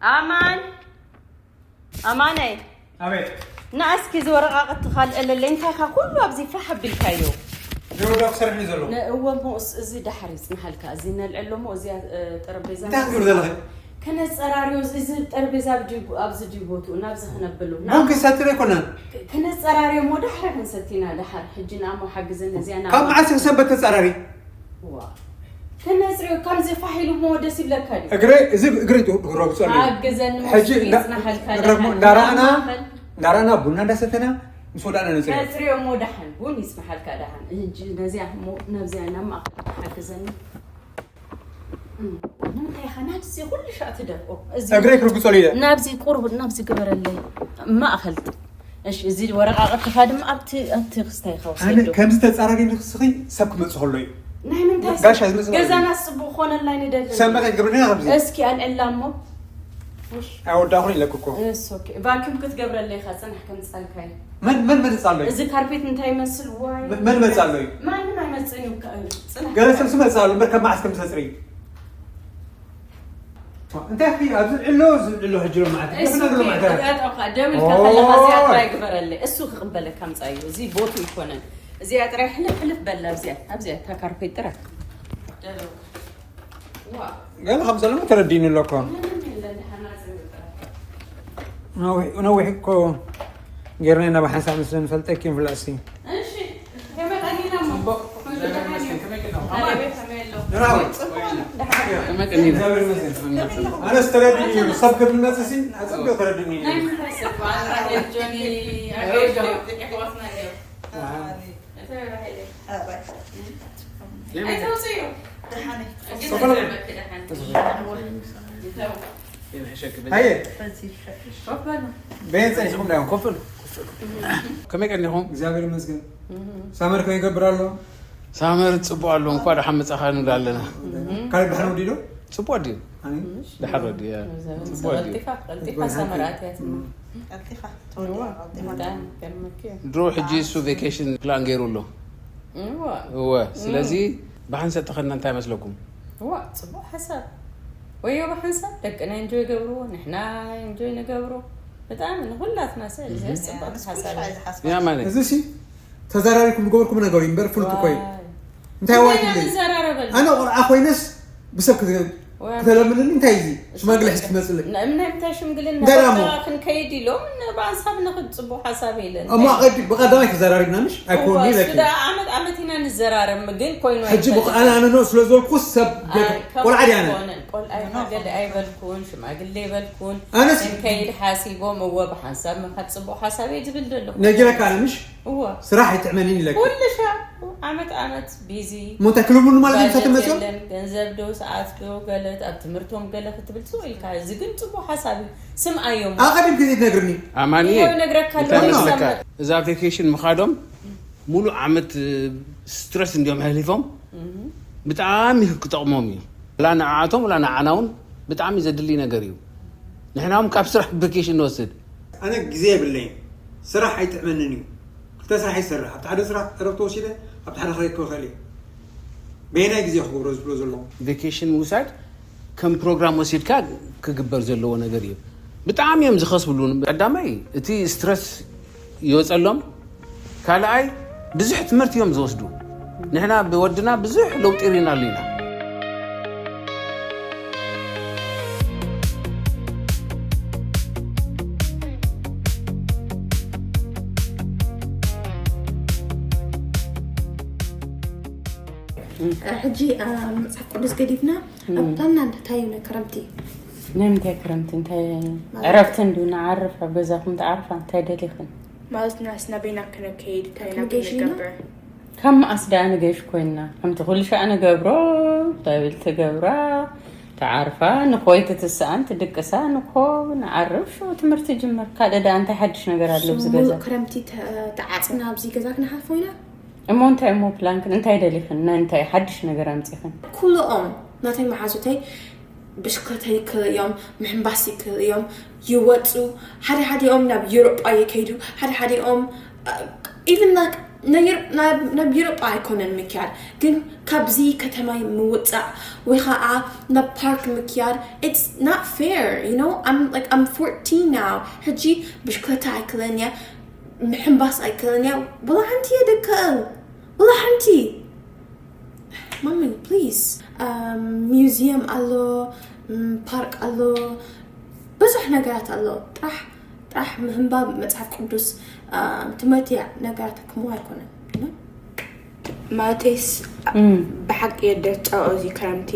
ኣማን፣ ኣማነይ፣ ኣቤት። ንኣስኪ እዚ ወረቓቕቲ ካልእለለይ። እንታይ ኢኻ ኩሉ ኣብዚ ፋሕ ኣቢልካዮ? ዝወዳ ክሰርሕ እዩ ዘሎ። ነ- እወ፣ እሞ እስ- እዚ ዳሕር ይጽንሓልካ። እዚ ነልዕሎ እሞ እዚኣ እ፣ ጠረጴዛ እንታይ ክትገብር ዘለኺ? ከነጸራርዮ። እዚ ጠረጴዛ ኣብ ድዩ- ኣብዚ ድዩ ቦትኡ ናብዚ ክነብሉ። ቡን ክሰትር ኣይኮነን። ከነጸራርዮ እሞ ዳሕር ክንሰቲና። ዳሕር ሕጂ ንኣሞ ሓግዘን እዚኣ ናብ ካብ መዓስ ሰንበት ተጻራሪ? ዋ። ከነጽርዮ። ከምዚ ፋሕ ኢሉ እሞ ደስ ይብለካ ድዩ? እግረ እዚ እግረ ረግጾ። ሓግዘን ሕጂ ይጽናሓልካ። እግረ እሞ ዳሓን እንዳራእና ማእኸል እንዳራእና ቡና እንዳሰተና ምስ ወዳእና ነጽርዮ። ከጽርዮ እሞ ዳሓን ቡን ይጽናሓልካ። ዳሓን ሕጂ ነዚኣ እሞ ነብዚኣ ናብ ማእኸል ሓግዘኒ። እም፣ ንምንታይ ኢኻ ናብዚ ኩሉ ሻዕ ትደፍኦ? እዚ እግረይ ክርግጾ ኢለ። ናብዚ ቁርብ ናብዚ ግበረለይ። ማእኸል። እሺ፣ እዚ ወረቓቕትኻ ድማ ኣብቲ ኣብቲ ክስታይ ኢኻ ኣነ ወሰዶ። ከምዚ ተጻራሪ ንክስኺ ሰብ ክመጽእ ከሎ እዩ። ናይ ምንታይ ጋሻ ሰብ? ዝመጽእ ገዛና ማለት ጽቡቕ ኮነልና ይደሊ። ሰንበት ኣይትገብርኒ ኣብዚ። እስኪ ኣልዕላ እሞ። ውሽ። ኣይወዳኹን ኢለክ እኮ። እስ ኦኬ። ቫኪዩም ክትገብረለይ ኢኻ ጽናሕ ከምጻልካይ። መን መን መጽእ ኣሎ እዩ? እዚ ካርፔት እንታይ ይመስል? ዋይ። መን መን መጽእ ኣሎ እዩ? ማንም ኣይመጽእን እዩ። ካ- ጽናሕ። ገለ ሰብ ዝመጽእ ኣሎ እምበር ከም መዓስ ከም ተጽሪ። እንታይ ፊ ኣብዚ ዕሎ ዝዕሎ ሕጂ ሎ ማለት እሱ ከፍና ገለ ማለት እጋጣውካ ደብል ኦ። ከፈለኻ እዚኣ ጥራይ ግበረለይ። እሱ ክቕበለካ ምጻእ እዩ። እዚ ቦቱ ይኮነን። እዚኣ ጥራይ ሕልፍ ሕልፍ በላ ኣብዚኣ ኣብዚኣ እታ ካርፔት ጥራይ። ደለው። ዋ። ገለ ከም ዘሎ ተረዲኑ ኣሎ እኮ። ምንም የለን፣ ደሓና ጽንብል ጥራይ። ነዊሕ ነዊሕ እኮ ጌርና ኢና ብሓንሳብ ምስ ንፈልጠኪ ንፍላሲ። እሺ፣ ከመጣኒና እሞ። ኣቤት ከመይ ኣሎ? ደራዊ። ደሓና። እግዚኣቢሔር ይመስገን። ኣነስ ተረዲኒ እዩ ሰብ ክብል መጽሲ ኣጸቢቑ ተረዲኒ እዩ። ናይ ምንታይ ሰብ በዓል ራሄል ጆኒ ኣገዶ ጥቂሕዋትና እዮም። እተ ራሄል ኣይተውፅዮ። ኣየ ኮፈሉ። በየን ጸኒሕኩም ዳዮም ኮፈሉ። ከመይ ቀኒኹም? እግዚኣብሔር ይመስገን። ሳመር ከመይ ይገብር ኣሎ? ሳመር ጽቡቅ ኣሎ። እንኳን ደሓን መጻኻ ንብል ኣለና። ካልእ ድሓን ወዲዶ? ጽቡቅ ድዩ? ኣነ ደሓን ወዲ። ጽቡቅ ድዩ? ቀልጢፋ ቀልጢፋ ሳመር ኣትያት። ቀልጢፋ ተወዲኣ ቀልጢፋ። በጣም ገርመኪ። ድሮ ሕጂ እሱ ቬኬሽን ፕላን ገይሩ ኣሎ። እዋ እወ። ስለዚ ብሓንሳብ ተኸድና እንታይ መስለኩም? እዋ ጽቡቅ ሓሳብ። ወዮ ብሓንሳብ ደቅና ኢንጆይ ገብርዎ፣ ንሕና ኢንጆይ ንገብሮ። ብጣዕሚ ንኹላትና ሰብ እዚ ጽቡቅ ሓሳብ እዩ። ያ ማለት እዚ ሲ ተዛራሪኩም ዝገበርኩም ነገር እዩ እምበር ፍሉጥ እኮ እዩ። ዋይ። እንታይ ዋይ ኢና ትብለይ? ንዘራረበሉ። ኣነ ቆልዓ ኮይነስ ብሰብ ክተ- ዋይ። ክተለምንኒ እንታይ እዚ ሽማግለ ሒዝ ትመጽለይ? ንእምነት እንታይ ሽምግልና ደራሞ። በቃ ክንከይድ ኢሎም ብኣንሳብ ንኽድ ጽቡቅ ሓሳብ ኢለን። እሞ ኣቐዲ- ብቐዳማይ ተዘራሪብና ምሽ ኣይኮን እዋ፣ ኢለኪ። እሱ ደኣ ዓመት ዓመት ኢና ንዘራረብ ግን ኮይኑ ሕጂ ኣይፈልጥን። ብቐናንኖ ስለ ዝበልኩስ ሰብ ኣይ፣ ከምኡ ቆልዓ ድያነ ኣይኮነን። ቆልዓ ኢኻ ገለ ኣይበልኩን፣ ሽማግሌ ኣይበልኩን። ኣነስ እንከይድ ሓሲቦም እወ ብሓንሳብ ምኻድ ጽቡቅ ሓሳብ እየ ዝብል ዘለኹ። ነጊረካ ኣነ ምሽ እወ ስራሕ ኣይጥዕመንን ኢለኪ። ኩሉ ሻዕ ዓመት ዓመት ቢዚ እሞ እንታይ ክልምኑ ማለት እዩ ምሳተ መፅኦም? የለን፣ ገንዘብ ዶ ሰዓት ዶ ገለ ኣብ ትምህርቶም ገለ ክትብል ስው ኢልካ። እዚ ግን ጽቡቅ ሓሳብ እዩ። ስምዓዮም። ኣቐዲም ግዜ ትነግርኒ። ኣማኒ ይኸው ነግረካ እንታይ ኣለኹ። መስለካ? ሳምንት። እዛ ቬኬሽን ምኻዶም ሙሉእ ዓመት ስትረስ እንዲዮም ኣሕሊፎም ብጣዕሚ ክጠቕሞም እዩ። ላ ንዓኣቶም ላ ንዓና እውን ብጣዕሚ ዘድሊ ነገር እዩ። ንሕና እውን ካብ ስራሕ ቬኬሽን ንወስድ። ኣነ ግዜ የብለይን፣ ስራሕ ኣይጥዕመንን እዩ። ክልተ ስራሕ ይሰርሕ፣ ኣብቲ ሓደ ስራሕ ዕረፍቲ ወሲደ ኣብቲ ሓደ ክረክብ ይኽእል እየ። በየናይ ግዜ ክገብሮ ዝብሎ ዘለኹ? ቬኬሽን ምውሳድ ከም ፕሮግራም ወሲድካ ክግበር ዘለዎ ነገር እዩ። ብጣዕሚ እዮም ዝኸስብሉ። ቀዳማይ እቲ ስትረስ ይወፀሎም፣ ካልኣይ ብዙሕ ትምህርቲ እዮም ዝወስዱ። ንሕና ብወድና ብዙሕ ለውጢ ርኢናሉ ኢና። ሕጂ ኣብ መፅሓፍ ቅዱስ ገዲፍና ኣብታና እንታይ እዩ ክረምቲ? ንምንታይ ክረምቲ እንታይ ዕረፍቲ እንዲሁ ንዓርፍ ኣብ ገዛኹም ትዓርፋ እንታይ ደሊኽን? ማለት ናስ ናበይና ክንከይድ እንታይ ኢና ክንገይሽ ኢና? ክንገብር? ካብ መኣስ ደኣ ንገሽ ኮይንና ከምቲ ኩሉ ሻዕ ንገብሮ ዳብል ትገብራ ትዓርፋ ንኾይ ትትስኣን ትድቅሳ ንኮ ንዓርፍ ሽዑ ትምህርቲ ጅመር ካልእ ደኣ እንታይ ሓድሽ ነገር ኣሎ ኣብዚ ገዛ? ክረምቲ ተ- ተዓፅና ኣብዚ ገዛ ክንሓልፎ ኢና። እሞ እንታይ እሞ ፕላንክን እንታይ ደሊኽን ናይ እንታይ ሓድሽ ነገር ኣምፂኽን? ኩልኦም ናተይ መሓዙተይ ብሽክለታ ይክእሉ እዮም፣ ምሕንባስ ይክእሉ እዮም፣ ይወፁ። ሓደ ሓዲኦም ናብ ዩሮጳ ይከይዱ፣ ሓደ ሓዲኦም እ፣ Even like ናብ ናብ ዩሮጳ ኣይኮነን ምክያድ፣ ግን ካብዚ ከተማይ ምውፃእ ወይ ከዓ ናብ ፓርክ ምክያድ፣ it's not fair, you know? I'm like, I'm fourteen now. ሕጂ ብሽክለታ ኣይክእልን እያ፣ ምሕንባስ ኣይክእልን እያ። ወላ ሓንቲ እየ ደክእል፣ ወላ ሓንቲ። ማሚ፣ please። ሚውዚየም ኣሎ፣ ም፣ ፓርክ ኣሎ፣ ብዙሕ ነገራት ኣሎ። ጥራሕ ጥራሕ ምህንባብ መጽሓፍ ቅዱስ፣ አ፣ ትምህርቲ እያ፣ ነገራት ክምዋ ኣይኮነን። ማለተይስ፣ ብሓቂ የደጫኦ እዚ ክረምቲ።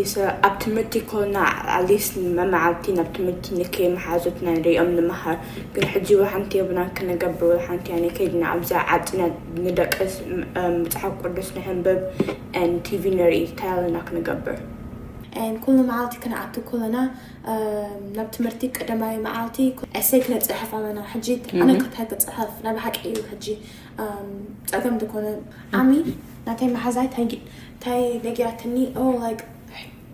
ኣብ ትምህርቲ ኮና ኣሊስ መመዓልቲ ናብ ትምህርቲ ንከይ መሓዙትና ንሪኦም ንምሃር። ግን ሕጂ ወሓንቲ የብና ክነገብር፣ ወሓንቲ ያኔ ከይድና ኣብዛ ዓፅና ንደቅስ፣ ም- እ፣ መጽሓፍ ቅዱስ ንሕንብብ፣ ን ቲቪ ንርኢ፣ እንታይ ኣለና ክነገብር? And ኩሉ መዓልቲ ክንኣቱ ከለና፣ እ፣ ናብ ትምህርቲ ቀዳማይ መዓልቲ ኤሴይ ክነፅሕፍ ኣለና። ሕጂ ኣነ እንታይ ክፅሕፍ? ናይ ብሓቂ እዩ ሕጂ፣ እ፣ ፀገም ዝኾነ። ዓሚ ናተይ መሓዛይ እንታይ ጊ- እንታይ ነጊራትኒ? ኦ፣ like፣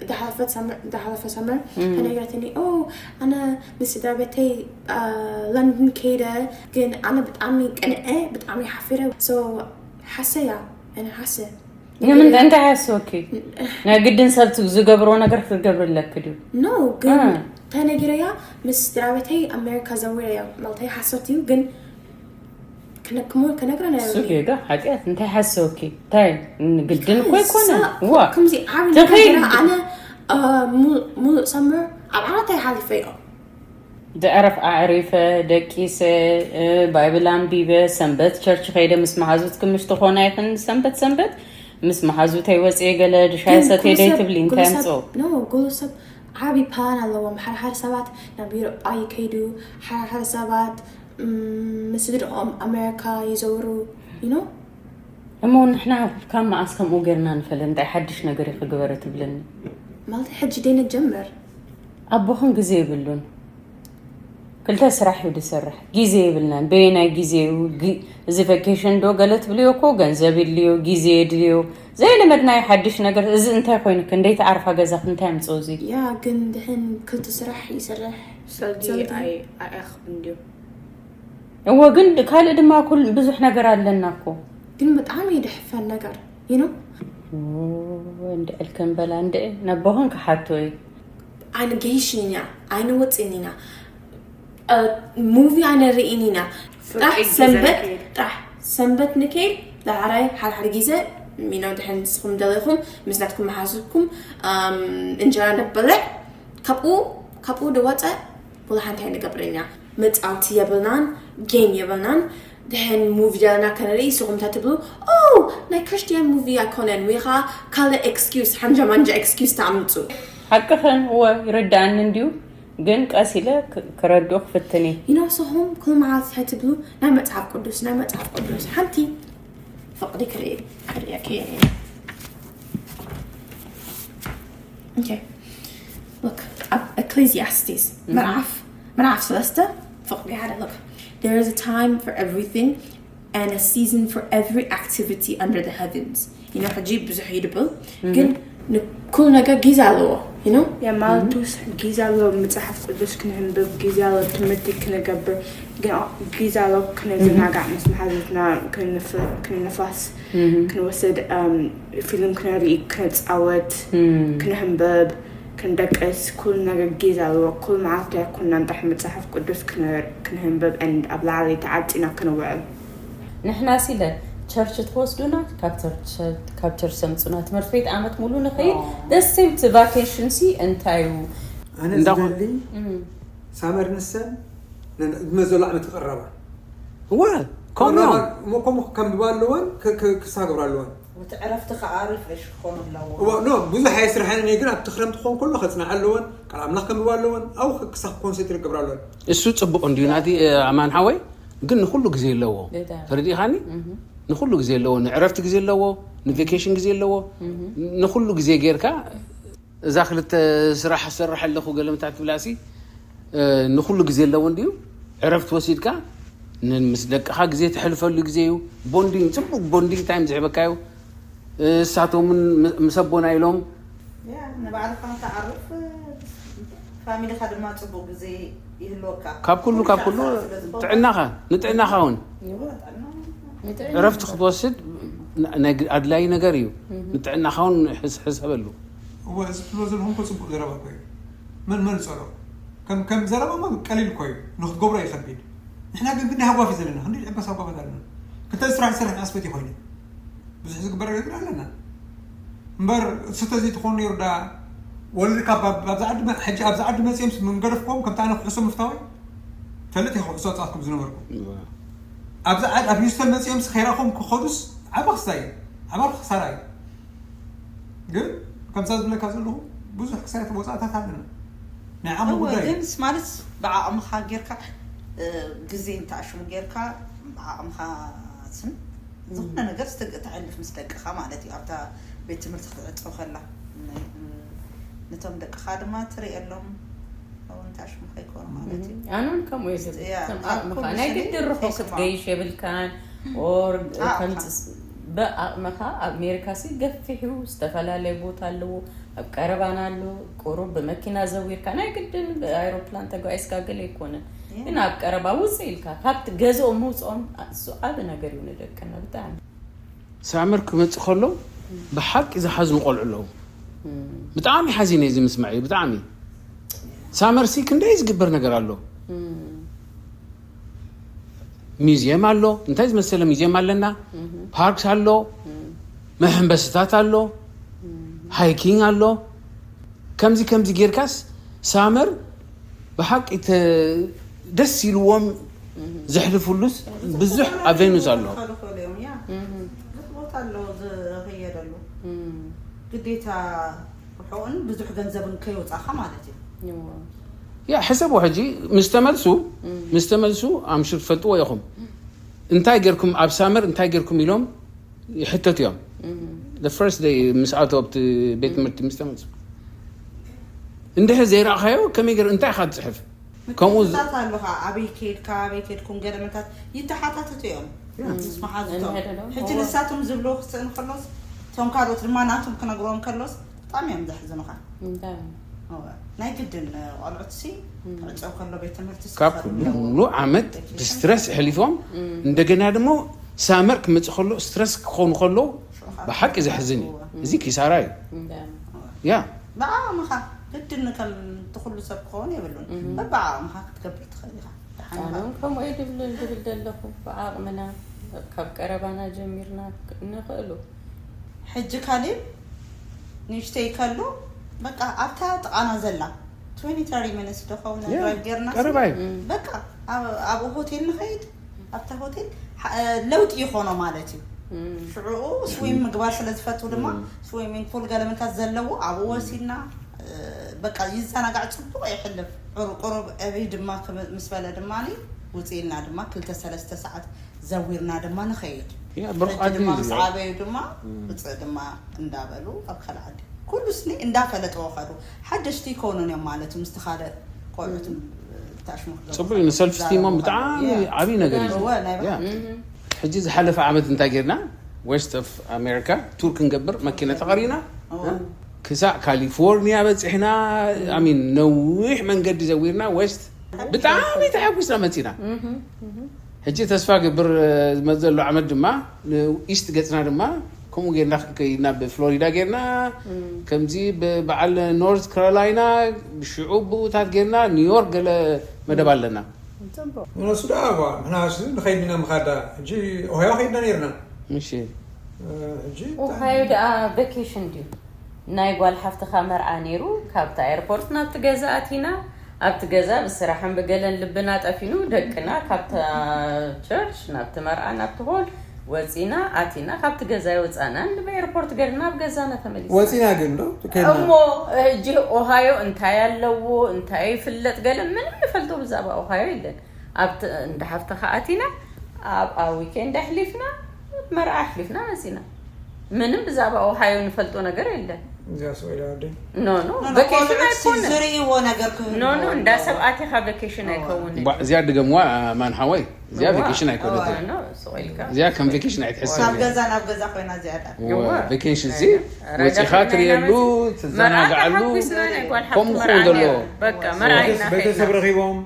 ዝሓለፈት ሰምር ዝሓለፈ ሰምር እንታይ ነጊራትኒ? ኦ፣ ኣነ ምስ ስድራ ቤተይ፣ እ፣ ለንደን ከይደ፣ ግን ኣነ ብጣዕሚ ቅንዐ፣ ብጣዕሚ ሓፊረ። So ሓሰያ፣ ኣነ ሓሰ ንምንታይ እንታይ ሓሰወኪ? ናይ ግድን ሰብ ዝገብሮ ነገር ክትገብሪ ኣለኪ ድዩ? No፣ ግን እንታይ ነጊረያ? ምስ ስድራ ቤተይ ኣሜሪካ ዘዊረያ። ማለተይ ሓሶት እዩ፣ ግን ክነክሞ ክነግረ ናይ እሱ ጌጋ ሓጢኣት። እንታይ ሓሰወኪ? እንታይ ግድን እኮ ይኮነ። ዋ ከምዚ ዓቢ ተኸይ- ነገር ኣነ፣ እ፣ ሙሉእ- ሙሉእ ሰምር ኣብ ዓመታይ ሓሊፈዮ። ዘዕረፍ ኣዕሪፈ፣ ደቂሰ፣ እ፣ ባይብል ኣንቢበ፣ ሰንበት ቸርች ከይደ ምስ መሓዙትኪ ምሽ ትኾና ይኽን ሰንበት ሰንበት ምስ መሓዙተይ ወፅየ ገለ ድሻይ ግን ሰትየ ኩሉ ደይ ሰብ- ትብሊ ኩሉ እንታይ ሰብ- ኣምፅኦ? No፣ ኩሉ ሰብ ዓቢ ፕላን ኣለዎም። ሓደ ሓደ ሰባት ናብ ዩሮጳ ይከይዱ፣ ሓደ ሓደ ሰባት፣ ም፣ ምስ ስድርኦም ኣሜሪካ ይዘውሩ። You know? እሞ ንሕና ካብ መዓስ ከምኡ ጌርና ንፈልጥ? እንታይ ሓድሽ ነገር እዩ ክግበረ ትብልኒ? ማለት ሕጂ ደይ ንጀምር። ኣቦኽን ግዜ የብሉን። ክልተ ስራሕ እዩ ዝሰርሕ። ግዜ የብልናን። በየናይ ግዜ እዩ? ግ- እዚ ቨኬሽን ዶ ገለ ትብልዮ እኮ ገንዘብ የድልዮ፣ ግዜ የድልዮ። ዘይለመድናዮ ሓድሽ ነገር። እዚ እንታይ ኮይኑ? ክንደይ ተዓርፋ ገዛኽ እንታይ ኣምፅኦ እዚ? ያ ግን ድሕን ክልተ ስራሕ ይሰርሕ። ሰልዲ ሰልዲ። ኣይ- ኣይኣኽብን ድዩ? እዎ ግን ካልእ ድማ ኩል ብዙሕ ነገር ኣለና እኮ። ግን ብጣዕሚ ይድሕፈን ነገር፣ you know? እንድዕል ከም በላ እንድዕ ነቦኽን ክሓቶ እዩ። ኣይንገይሽን ኢና፣ ኣይንወፅን ኢና። እ፣ ሙቪ ኣይንርኢን ኢና። ፍርቂ ጥራሕ ግዜ ሰንበት ንከይድ። ጥራሕ ሰንበት ንከይድ። ዳሕራይ ሓድሓደ ግዜ ሚኖ ድሕን ንስኹም ደሊኹም ምስ ናትኩም መሓዝኩም፣ እም፣ እንጀራ ንበልዕ። ካብኡ ካብኡ ድወፀ ወላ ሓንቲ ኣይንገብርን ኢና። መፃወቲ የብልናን፣ ጌም የብልናን። ድሕን ሙቪ ደለና ከነርኢ ንስኹም እንታይ ትብሉ? ኦ፣ ናይ ክርስቲያን ሙቪ ኣይኮነን። ወይ ኸዓ ካልእ ኤክስኪውስ፣ ሓንጃ ማንጃ ኤክስኪውስ ተኣምፁ። ሓቅኽን እወ ይርድኣኒ እንድዩ፣ ግን ቀስ ኢለ ክ- ክረድኦ ክፍትን እየ። ይነብስኹም ኩሉ መዓልቲ እንታይ ትብሉ? ናይ መጽሓፍ ቅዱስ፣ ናይ መጽሓፍ ቅዱስ። ሓንቲ ፍቕዲ ክርኢ ክርእየኪ እየ። Okay. Look, ኣብ Ecclesiastes ምዕራፍ ምዕራፍ ሰለስተ ፍቕዲ ሓደ። Look, there is a time for everything and a season for every activity under the heavens. You know, ሕጂ ብዙሕ ይድብል፣ ግን ንኩሉ ነገር ጊዜ ኣለዎ። You know? ያ ማለቱስ ጊዜ ኣሎ መጽሓፍ ቅዱስ ክንህንብብ፣ ጊዜ ኣሎ ትምህርቲ ክንገብር፣ ግን ጊዜ ኣሎ ክንዝናጋዕ፣ ምስ መሓዙትና ክንፍ- ክንንፋስ፣ ክንወስድ፣ እም፣ ፊልም ክነርኢ፣ ክነጻወት፣ ክንህንበብ፣ ክንደቅስ፣ ኩሉ ነገር ጊዜ ኣለዎ። ኩሉ መዓልቲ ኣይኮንና ጥራሕ መጽሓፍ ቅዱስ ክን- ክንህንበብ and ኣብ ላዕሊ ተዓጺና ክንውዕል። ንሕና ሲለ ቸርች ትወስዱና፣ ካብ ቸርች ካብ ቸርች ሰምፁና፣ ትምህርቲ ቤት ዓመት ሙሉ ንኸይድ። ደስ ሴም ቲ ቫኬሽን ሲ እንታይ እዩ? ኣነ እንዳኹ- ዝደሊ ሳመር ንሰን ንመዘሎ ዓመት ክቐረባ እወ ከምኡ እሞ ከምኡ ከንብባ ኣለወን ክ- ክ- ክሳግብራ ኣለወን። እቲ ዕረፍቲ ከዓ ሪፍሬሽ ክኾኑ ኣለዎ። እዋ ኖ ብዙሕ ኣየ ስራሕን እኔ ግን ኣብቲ ክረምቲ ክኾን ከሎ ከፅናዕ ኣለወን፣ ቃል ኣምላኽ ከንብባ ኣለወን። ኣብኡ ክሳብ ኮንሰንትሬት ክገብራ ኣለወን። እሱ ጽቡቕ እንድዩ ናቲ ኣማን ሓወይ፣ ግን ንኹሉ ግዜ ኣለዎ። ተረዲእኻኒ? ንኹሉ ግዜ ኣለዎ። ንዕረፍቲ ግዜ ኣለዎ፣ ንቬኬሽን ግዜ ኣለዎ። ንኹሉ ግዜ ጌርካ እዛ ክልተ ስራሕ ሰርሕ ኣለኹ ገለ ምታት ትብላሲ ንኹሉ ግዜ ኣለዎ እንድዩ። ዕረፍቲ ወሲድካ ን- ምስ ደቅኻ ግዜ ትሕልፈሉ ግዜ እዩ። ቦንዲንግ፣ ጽቡቕ ቦንዲንግ ታይም ዝሕበካ እዩ። እሳቶም እውን ም- ምስ ኣቦና ኢሎም ያ ንባዕልኻ ንትዓርፍ፣ ፋሚሊኻ ድማ ጽቡቕ ግዜ ይህልወካ። ካብ ኩሉ ካብ ኩሉ ጥዕናኻ ንጥዕናኻ እውን ጥዕና እረፍቲ ክትወስድ ናይ ኣድላይ ነገር እዩ። ንጥዕናኻ እውን ሕሰበሉ። እወ፣ እዚ ትብሎ ዘለኹም እኮ ፅቡቅ ዘረባ እኮ እዩ። መን መን ጸሎ ከም ከም ዘረባ ማ ቀሊል እኮ እዩ፣ ንክትገብሮ እዩ ከቢድ። ንሕና ግን ክንደይ ሃጓፍ እዩ ዘለና፣ ክንደይ ዕበስ ሃጓፋት ኣለና። ክልተ ስራሕ ዝሰርሕ መዓስ ፈትዩ ኮይነ ብዙሕ ዝግበር ነገር ኣለና እምበር ስተ ዘይትኾኑ ነይሩ ዳ ወልድካ ኣብዚ ዓዲ መ- ሕጂ ኣብዚ ዓዲ መፅኦም ስ ምንገደፍኩም ከምቲ ኣነ ክሕሶ ምፍታወይ ፈልጥ ኢኹ ክሕሶ ኣፃትኩም ዝነበርኩም ኣብዚ ዓዲ ኣብ ሂውስተን መፅኦም ስ ኸይራኹም ክኸዱስ ዓባ ክስታይ እዩ ዓባ ክሳራ እዩ ግን ከምዛ ዝብለካ ዘለኹ ብዙሕ ክሳያት ወፃእታት ኣለና ናይ ዓሞ እወ ጉዳይ እዩ ግን ማለት ብዓቕምኻ ጌርካ እ፣ ግዜ እንተኣሽሙ ጌርካ ብዓቕምኻ ስም ዝኾነ ነገር ስትግ- ተዕልፍ ምስ ደቅኻ ማለት እዩ ኣብታ ቤት ትምህርቲ ክትዕፀው ከላ ን- ን- ነቶም ደቅኻ ድማ ትርእየሎም እውን እንተኣሽሙ ከይኮኑ ማለት እዩ ኣነን ከምኡ እየ ዝብል ያ፣ ከም ኣብ ዓቕምኻ ኩሉ ናይ ስኒ ግድን ርሑቕ ተስማዕ። ክትገይሽ የብልካን ኦር ዓቕምኻ። ከምፅስ ብዓቕምኻ ኣብ ኣሜሪካ ሲ ገፊሕ እዩ ዝተፈላለየ ቦታ ኣለዎ ኣብ ቀረባና ኣሎ ቁሩብ ብመኪና ዘዊርካ ናይ ግድን ብኣይሮፕላን ተጓዒዝካ ገለ ኣይኮነን ግን ኣብ ቀረባ ውፅእ ኢልካ ካብቲ ገዝኦም ምውፅኦም እሱ ዓብ ነገር እዩ ንደቅና ብጣዕሚ ሳመር ክመፅእ ከሎ ብሓቂ ዝሓዝኑ ቆልዑ ኣለዉ ብጣዕሚ ሓዚነ እዚ ምስማዕ እዩ ብጣዕሚ ሳመር ሲ ክንደይ ዝግበር ነገር ኣሎ ሚዚየም ኣሎ እንታይ ዝመሰለ ሚዚየም ኣለና ፓርክስ ኣሎ መሐንበስታት ኣሎ ሃይኪንግ ኣሎ ከምዚ ከምዚ ጌርካስ ሳመር ብሓቂ ተ- ደስ ኢልዎም ዘሕልፉሉስ ብዙሕ ኣቬኑስ ኣሎ ክኸዱ ይኽእሉ እዮም ያ ብዙሕ ቦታ ኣሎ ዝኸየደሉ ግዴታ ርሑቕን ብዙሕ ገንዘብን ከይወፃኻ ማለት እዩ ያ ሕሰቡ ሕጂ ምስ ተመልሱ ምስ ተመልሱ ኣምሽር ትፈልጥዎ ኢኹም እንታይ ጌርኩም ኣብ ሳመር እንታይ ጌርኩም ኢሎም ይሕተቱ እዮም the first day ምስ ኣተው ኣብቲ ቤት ትምህርቲ ምስ ተመልሱ እንድሕር ዘይረእኻዮ ከመይ ገር እንታይ ኢኻ ትፅሕፍ ከምኡ ዝ- ምትታት ኣለኻ ኣበይ ከድካ ኣበይ ከድኩም ገለመታት ይተሓታተቱ እዮም ምስ መሓዙቶም ሕጂ ንሳቶም ዝብልዎ ክስእን ከሎስ እቶም ካልኦት ድማ ናቶም ክነግርዎም ከሎስ ብጣዕሚ እዮም ዘሕዝኑኻ እንታይ እወ። ናይ ግድን ቆልዑት ሲ ክዕፀው ከሎ ቤት ትምህርቲ ካብ ኩሉ ዓመት ብስትረስ ኣሕሊፎም እንደገና ድማ ሳመር ክመፅእ ከሎ ስትረስ ክኾኑ ከለዉ ብሓቂ ዘሕዝን እዩ እዚ ኪሳራ እዩ እንታይ ያ ብዓቕምኻ ግድን ከም ትኩሉ ሰብ ክኸውን የብሉን በብዓቕምኻ ክትገብር ትኽእል ኢኻ ደሓን ኢኻ። ኣነም ከምኡ እየ ድብል ድብል ዘለኹ ብዓቕምና ካብ ቀረባና ጀሚርና ንኽእሉ ሕጂ ካሊብ ንእሽተይ ከሎ በቃ ኣብታ ጥቓና ዘላ ትወንቲ ተርቲ ሚኒትስ ዶ ኸውን ያ፣ ድራይቭ ጌርና ቀረባ እዩ። በቃ ኣብ- ኣብኡ ሆቴል ንኸይድ ኣብታ ሆቴል ሓ- ለውጢ ይኾኖ ማለት እዩ ሽዑኡ ስዊም ምግባር ስለ ዝፈቱ ድማ ስዊሚንግ ፑል ገለመታት ዘለዎ ኣብኡ ወሲድና እ፣ በቃ ይዘናጋዕ ፅቡቅ የሕልፍ ቁሩብ ዕብይ ድማ ክብ- ምስ በለ ድማ ውፅኢልና ድማ ክልተ ሰለስተ ሰዓት ዘዊርና ድማ ንኸይድ ያ፣ ብሩኽ ሕጂ ዓዲ ድማ እዩ ምስ ዝብላዕ። ዓበዩ ድማ ውፅእ ድማ እንዳበሉ ኣብ ካልእ ዓዲ ኩሉ ስኒ እንዳፈለጥዎ ከዱ ሓደሽቲ ይኮኑን እዮም ማለት እዩ ምስቲ ካልእ ቆልዑት ታሽሙ ክገብሩ ፅቡቅ እዩ ንሰልፍ ስቲሞም ብጣዕሚ ዓብይ ነገር እዩ እወ ናይ ያ። ብሓቂ ሕጂ ዝሓለፈ ዓመት እንታይ ጌርና ዌስት ኦፍ ኣሜሪካ ቱር ክንገብር መኪና ተቐሪና ክሳዕ ካሊፎርኒያ በፂሕና ኣሚን ነዊሕ መንገዲ ዘዊርና ዌስት ብጣዕሚ ተሓጒስና መፂና ሕጂ ተስፋ ገብር ዝመፅ ዘሎ ዓመት ድማ ንኢስት ገፅና ድማ ከምኡ ጌርና ክንከይድ ናብ ፍሎሪዳ ጌርና ከምዚ ብበዓል ኖርት ካሮላይና ብሽዑ ብኡታት ጌርና ኒውዮርክ ገለ መደብ ኣለና ንነሱ ደኣ እዋ ንሕና ንኸይድ ኢና ምኻዳ ሕጂ ኦሃዮ ከይድና ነይርና እሺ ሕጂ ኦሃዮ ደኣ ቨኬሽን ድዩ ናይ ጓል ሓፍትኻ መርዓ ነይሩ ካብቲ ኤርፖርት ናብቲ ገዛ ኣቲና ኣብቲ ገዛ ብስራሕን ብገለን ልብና ጠፊኑ ደቅና ካብታ ቸርች ናብቲ መርዓ ናብቲ ሆል ወፂና ኣቲና ካብቲ ገዛ ይወፃናን ብኤርፖርት ገርና ኣብ ገዛና ተመሊስና ወፂና ግን ዶ ከይድና እሞ ሕጂ ኦሃዮ እንታይ ኣለዎ እንታይ ይፍለጥ ገለ ምንም ንፈልጦ ብዛዕባ ኦሃዮ የለን ኣብቲ እንዳ ሓፍትኻ ኣቲና ኣብኣ ዊኬንድ ኣሕሊፍና መርዓ ኣሕሊፍና መፂና ምንም ብዛዕባ ኦሃዮ ንፈልጦ ነገር የለን እዚኣ ስቕ ኢላ ወደይ ኖ ኖ ቨኬሽን ቆልዑት ኣይኮነ ዝርእይዎ ነገር ክህሉ ኖ ኖ እንዳ ሰብ ኣቲኻ ቨኬሽን ኣይከውን እባ እዚኣ ድገምዋ ማን ሓወይ እዚኣ ቬኬሽን ኣይኮነትን ኖ ስቕ ኢልካ እዚኣ ከም ቬኬሽን ኣይትሕሰብ ካብ ገዛ ናብ ገዛ ኮይና እዚኣዳ ቬኬሽን ሲ ወፂኻ ትርእየሉ ትዘናግዓሉ ከምኡ ክኸውን ዘለዎ በቃ መርዓይና ቤተሰብ ረኺቦም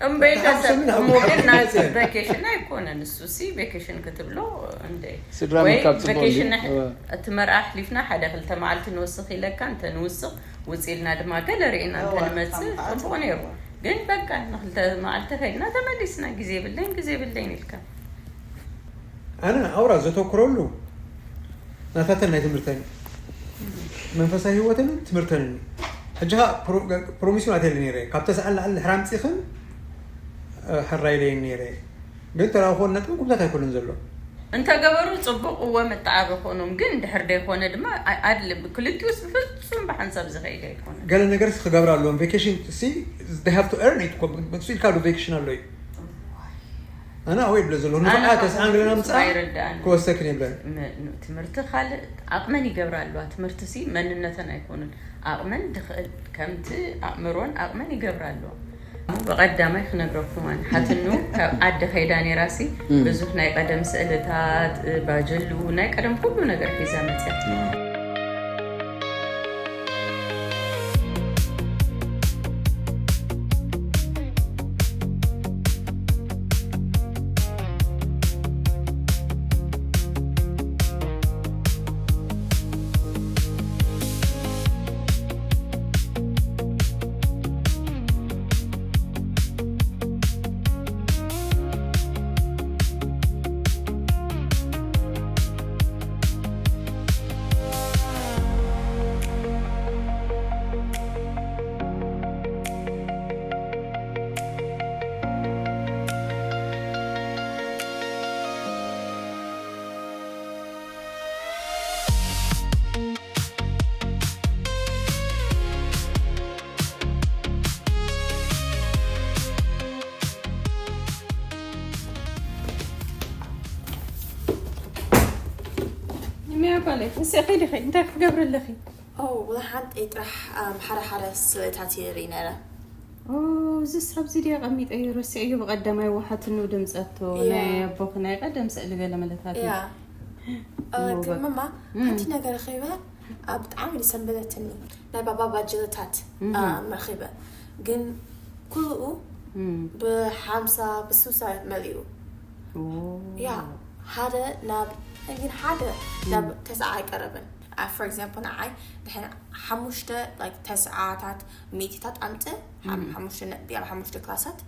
እምበይ ተሓጉሰኒ ናብ እሞ ግን ናይ ሓጉሰ። ቬኬሽን ኣይኮነን እሱ ሲ ቬኬሽን ክትብሎ እንደ ስድራ ወይ ምርካብ ጽቡቅ እንዲ ቬኬሽን እወ። እቲ መርዓ ኣሕሊፍና ሓደ ክልተ መዓልቲ ንወስኽ ኢለካ እንተ ንውስኽ ውፅ ኢልና ድማ ገለ ርኢና እንተ እወ፣ ንመፅእ ካብ መዓልቲ ፅቡቅ ነይሩ እወ። ግን በቃ ንክልተ መዓልቲ ከይድና ተመሊስና ግዜ የብለይን ግዜ የብለይን ኢልካ ኣነ ኣውራ ዘተኩረሉ ናታተን ናይ ትምህርተን መንፈሳዊ ህይወተንን ትምህርተንን እዩ። ሕጂ ኸዓ ፕሮ- ፕሮሚስ እውን ኣትየለ ነይረ። ካብ ተስዓ ንላዕሊ ድሕሪ ኣምፂኽን እ፣ ሕራይ ኢለየን ነይረ። ግን ተራኽቦን ነጥብን ኩምታት ኣይኮነን ዘሎ። እንተገበሩ ፅቡቅ እወ መተዓበ ኮኖም ግን ድሕር ደይኮነ ድማ ኣድልም ክልቲኡስ ብፍፁም ብሓንሳብ ዝኸይድ ኣይኮነ ገለ ነገር ክገብር ኣለዎም። ቬኬሽን ሲ they have to earn it እኮ። መክሱ ኢልካ ዶ ቬኬሽን ኣሎ እዩ? ኣነ ኣወይ ብለ ዘለኹ ንብዓ ተስዓን ገለና ምፅኣ ኣይረዳእን ክወሰክን የብለን። ትምህርቲ ካልእ ዓቕመን ይገብራ ኣለዋ ትምህርቲ ሲ መንነተን ኣይኮኑን ዓቕመን ድኽእል ከምቲ ኣእምሮን ዓቕመን ይገብራ ኣለዋ ብቐዳማይ ክነግረኩም ኣነ ሓትኑ ካብ ዓዲ ከይዳ ነይራ ሲ ብዙሕ ናይ ቀደም ስእልታት ባጀሉ ናይ ቀደም ኩሉ ነገር ሒዛ መፅያ ሚያ ጓለይ ንስኺ ዲኺ እንታይ ክትገብሪ ኣለኺ? ኦ ወላ ሓንጠይ ጥራሕ ኣም፣ ሓደ ሓደ ስእልታት ይርኢ ነረ። ኦ፣ እዚ ሰብ እዚ ድየ ቀሚጠ እዩ ረሲዐ እዩ ብቀዳማይ ዋሓትኑ ድምፀቶ ያ። ናይ ኣቦኺ ናይ ቀደም ስእሊ ገለ መለታት እዩ። ያ እ፣ እሞ ግን በ- መማ እም። ሓንቲ ነገር ረኺበ ኣ፣ ብጣዕሚ ዝሰንበደትኒ ናይ ባባ ባጀታት እም። ኣም፣ ረኺበ ግን ኩልኡ እም። ብሓምሳ ብስሳ መሊኡ ኦ። ያ ሓደ ናብ ግን ሓደ ናብ ተስዓ ኣይቀረበን for example ንዓይ ድሕን ሓሙሽተ like ተስዓታት ሚእቲታት ኣምፀ ሓም- ሓሙሽተ ነጥቢ ኣብ ሓሙሽተ ክላሳት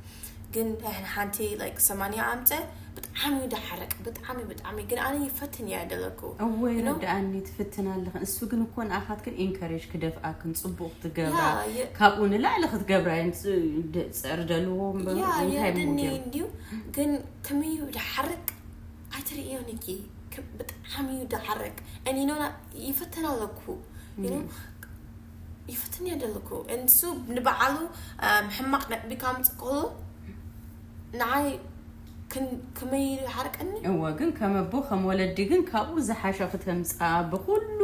ግን ድሕን ሓንቲ like ሰማንያ ኣምፀ ብጣዕሚ እዩ ድሓርቅ ብጣዕሚ ብጣዕሚ ግን ኣነ ይፈትን እየ ደለኩ እወ You know? ይርድኣኒ ትፍትን ኣለኽን እሱ ግን እኮ ንኣኻትክን ኢንከሬጅ ክደፍኣክን ፅቡቅ ክትገብራ ያ፣ የ- ካብኡ ንላዕሊ ክትገብራ እየን ፅ- ድ- ፀር ደልዎ እምበር ያ እንታይ የርድኒ ምገብ እንድዩ ግን ከመይ እዩ ድሓርቅ ኣይትርእዮን እኪ ከ- ብጣዕሚ እዩ ድሓርቅ እኒኖና ይፈተን ኣለኩ you know? ይፈትን እየ ደለኩ እንሱ ንበዓሉ ኣም፣ ሕማቅ ነጥቢ ካምፅ ከሎ ንዓይ ክን- ከመይ ኢሉ ይሓርቀኒ እወ ግን ከም ኣቦ ከም ወለዲ ግን ካብኡ ዝሓሸ ክተምፅኣ ብኩሉ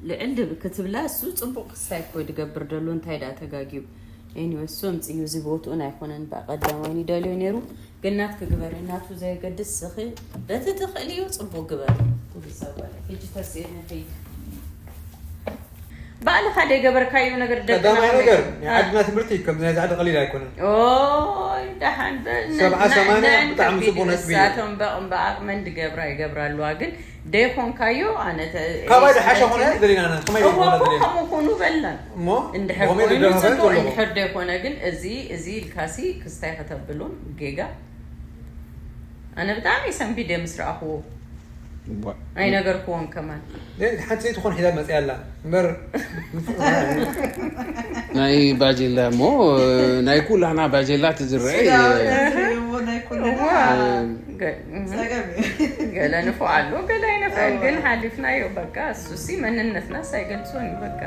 ልዕል ድብ ክትብላ እሱ ፅቡቅ ክስታይ እኮ ድገብር ደሎ እንታይ ዳ ተጋግዩ anyway እሱ ኣምፅዩ እዚ ቦትኡ ኣይኮነን ብቀዳማይ ንደልዮ ነይሩ ግን ናትኪ ግበሪ ናቱ ዘየገድስ ስኺ በቲ ትኽእልዮ ፅቡቅ ግበሪ ትብል ሰብ በለ ሕጂ ተስእኒ ኸይድ ባዕልኻ ደይገበርካዮ ነገር ደቅና ቀዳማይ ከመይ ነገር ከም- ናይ ዓድና ትምህርቲ እዩ ከምዚ ናይ ዛዕዲ ቀሊል ኣይኮነን። ኦይ ደሓን በ- ሰብዓ ና- ሰማንያ ና- ብጣዕሚ ና- ጽቡቅ ነጥቢ እዩ። ንሳቶም በቕም ብኣቕመን ድገብራ ይገብራ ኣለዋ ግን ደይኮንካዮ ኣነ ተ- ካባይ ስለ- ዝሓሸ ኮነ ደሊና ከመይ እዎ ይኮነ እኮ ደሊና ከምኡ ኩኑ በልና እሞ እንድሕር ከመይ ኮይኑ ደሊና ጽቡቅ ዘለዎ እንድሕር ደይኮነ ግን እዚ እዚ ኢልካሲ ክስታይ ከተብሉን ጌጋ ኣነ ብጣዕሚ ሰንቢደ ምስ ረኣኽዎ ኣይነገርክዎን ከማን ሓንቲ ዘይትኾን ሒዛ መፅያ ኣላ እምበር ናይ ባጀላ እሞ ናይ ኩላና ባጀላ ትዝረአ ዝርእዎ ናይ ኩልና እዋ ገ- እህ። ጸገም እዩ። ገለ ንፉዕ ኣሎ ገለ ኣይነፍዕን ግን ሓሊፍናዮ በቃ እሱሲ መንነትና ሳይገልጾን እዩ በቃ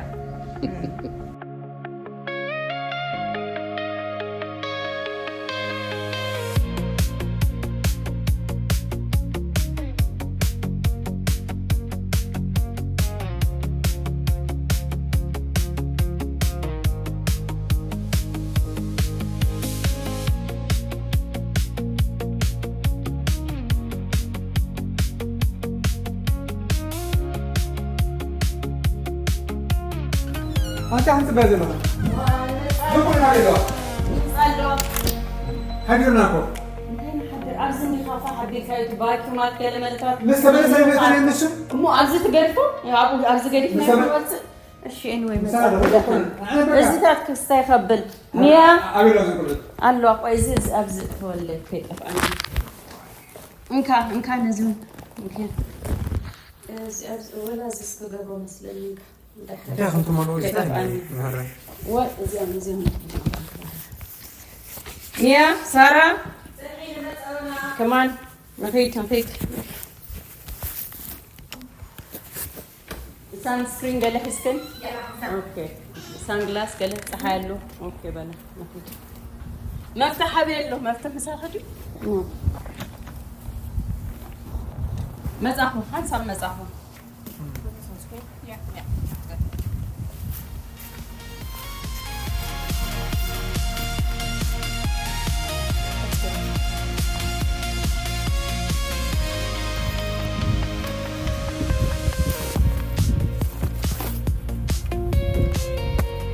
ኣንተ ሓንቲ በል ዘለኹ ዝኩልና ሌለዋ ሓዲርና እኮ። እንታይ ንሓድር ኣብዚ እንዲኻ ፋሕ ኣቢልካዮ እቲ ቫኪዩማት ገለ መለታት ምስ ተመለሰ ቤት ናይ ንሱ እሞ ኣብዚ ትገድፎ ኣብኡ ኣብዚ ገዲፍና ምስ ተመ- ክወፅእ እሺ anyway ምሳ መፅኣ ደረሰ እኮ። ኣነ በቃ እዚታት ክስታይ ከብል ሚያ ኣቤላ ዝንቅሉት ኣሎ ቆይ እዚ እዚ ኣብዚ ተወለ ከይጠፍኣኒ እንካ እንካ ነዚ እውን እንካ እዚ ኣብዚ ወላ እዚ እስክገብሮ መስለኒ እንካ እንታይ ከም ትመልኡ ከይጠፍኣኒ ይሃረን ወ እዚኦም እዚኦም ሚያ ሳራ ከማን ንኺድ ንኺድ ሳንስክሪን ገለ ሒዝክን ኦኬ ሳንግላስ ገለ ፀሓይ ኣሎ ኦኬ በለ ንኺድ መፍትሕ ኣበይ ኣሎ መፍትሕ ምሳኺ ድዩ መፃኹ ሓንሳብ መፃኹ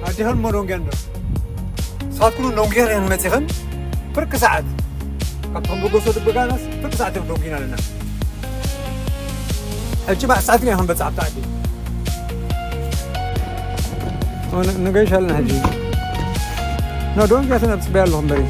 ኣዴኽን እሞ ዶንግያን ዶ ንስኻትኩም ዶንግያን እየን መፂኽን ፍርቂ ሰዓት ካብቶም በጎሶ ድበጋናስ ፍርቂ ሰዓት እዮም ዶንጊና ኣለና ሕጂ ባሕ ሰዓት ኢና ክንበፅሕ ኣብቲ ዓዲ ንገይሻልና ሕጂ ኖ ዶንግያትን ኣብ ፅበያ ኣለኹ እምበሪ